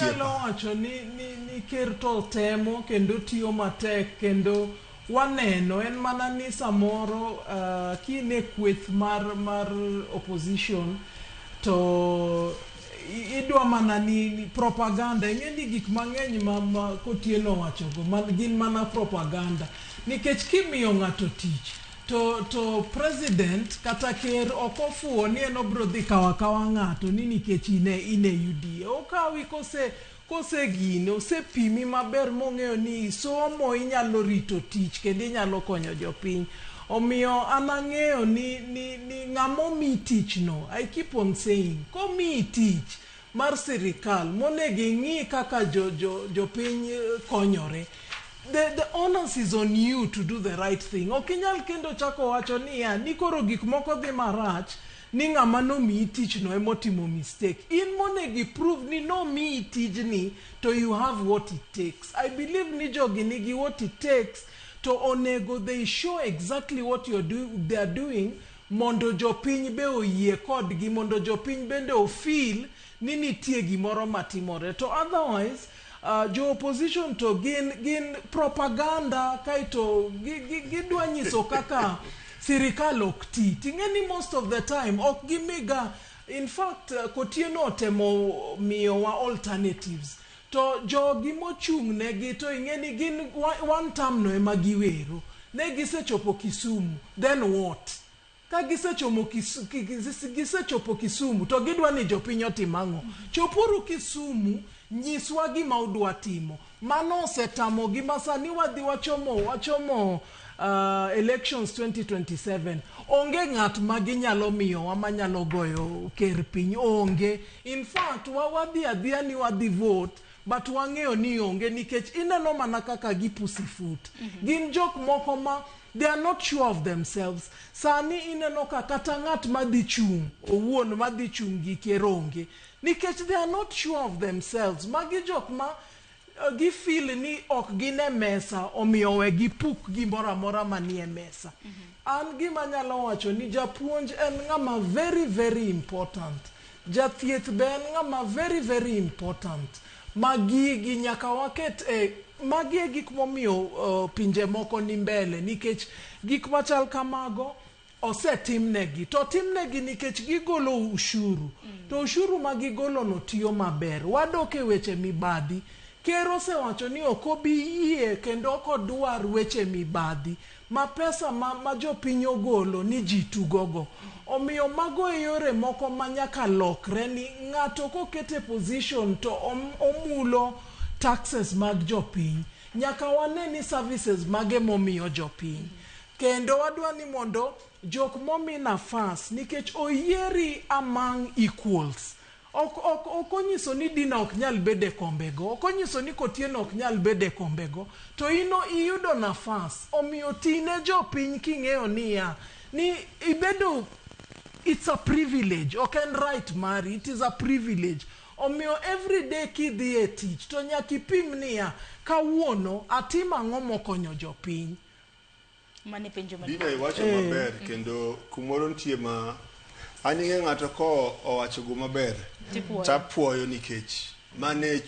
Anyalo wacho ni ker to temo kendo tiyo matek, kendo waneno en mana ni samoro kine kweth mar opposition to idwa mana ni propaganda. Ing'e ni gik mang'eny ma Kotieno owachogo gin mana propaganda, nikech kimiyo ng'ato tich to president kata ker ok ofuwo ni en obro dhi kawo akawa ng'ato ni nikech ine UDA. Okawi kose gine osepimi maber mong'eyo ni somo, inyalo rito tich kendo inyalo konyo jopiny. Omiyo an ang'eyo ni ng'ama omi tich no, I keep on saying, komiyi tich mar sirikal, monego ing'i kaka jopiny konyore. The onus is on you to do the right thing. Ok inyal kendo chako wacho niya ni koro gik moko dhi marach, ni ng'ama nomiyi tich no emotimo mistake. In monego iprove ni nomiyi tijni to you have what it takes. I believe ni jogi nigi what it takes, to onego they show exactly what they are doing mondo jopiny be oyie kodgi, mondo jopiny bende ofeel ni nitie gimoro matimore. To otherwise jo opposition to gin propaganda, kaeto gidwa nyiso kaka sirikal ok ti. Ting'e ni most of the time ok gimiga. In fact, Kotieno otemo miyowa alternatives, to jogi mochung' negi to ing'e ni gin one term no ema giwero. Ne gisechopo Kisumu, then what? Ka gisechopo Kisumu to gidwa ni jopiny otim ang'o? Chopuru Kisumu, nyiswa gima udwa timo. Mano osetamogi, ma sani wadhi wachomo elections 2027. Onge ng'at ma ginyalo miyowa manyalo goyo ker piny, onge. In fact, wa wadhi adhiya ni wadhi vote, but wang'eyo ni onge, nikech ineno mana kaka gi pussyfoot. Gin jok moko ma they are not sure of themselves. Sani ineno ka kata ng'at madhi chung' owuon, madhi chung' gi ker onge, nikech they are not sure of themselves. Magi jok ma gi feel ni ok gin e mesa, omiyo we gipuk gimoro amora manie mesa. An gima anyalo wacho ni japuonj en ng'ama very very important, jathieth be en ng'ama very very important. Ma gigi nyaka waket e magi e gik momiyo pinje moko ni mbele, nikech gik machal kamago osetimnegi, to timnegi nikech gigolo ushuru, to ushuru ma gigolo no tiyo maber. Wadok e weche mibadhi. Ker osewacho ni ok obi yie kendo ok odwar weche mibadhi, ma pesa ma jopiny ogolo ni ji tugogo. Omiyo mago e yore moko ma nyaka lokre, ni ng'ato koket e position to omulo taxes mag jopiny, nyaka wane ni services mage momiyo jopiny. Kendo wadwa ni mondo jok momi nafas, nikech oyieri among equals. Ok onyiso ni Dina ok nyal bedo e kombego, ok onyiso ni Kotieno ok nyal bedo e kombego, to ino iyudo nafas. Omiyo tine jopiny king'eyo niya ni ibedo, it's a privilege, ok en right mari, it is a privilege. Omiyo every day kidhi e tich to nyaka ipim niya, kawuono atimo ang'o mokonyo jopiny? Mane penjo Dina, iwacho maber, kendo kumoro nitie ma an ing'e ng'ato ko owacho go maber Tipuoyo. Tapuoyo nikech mane.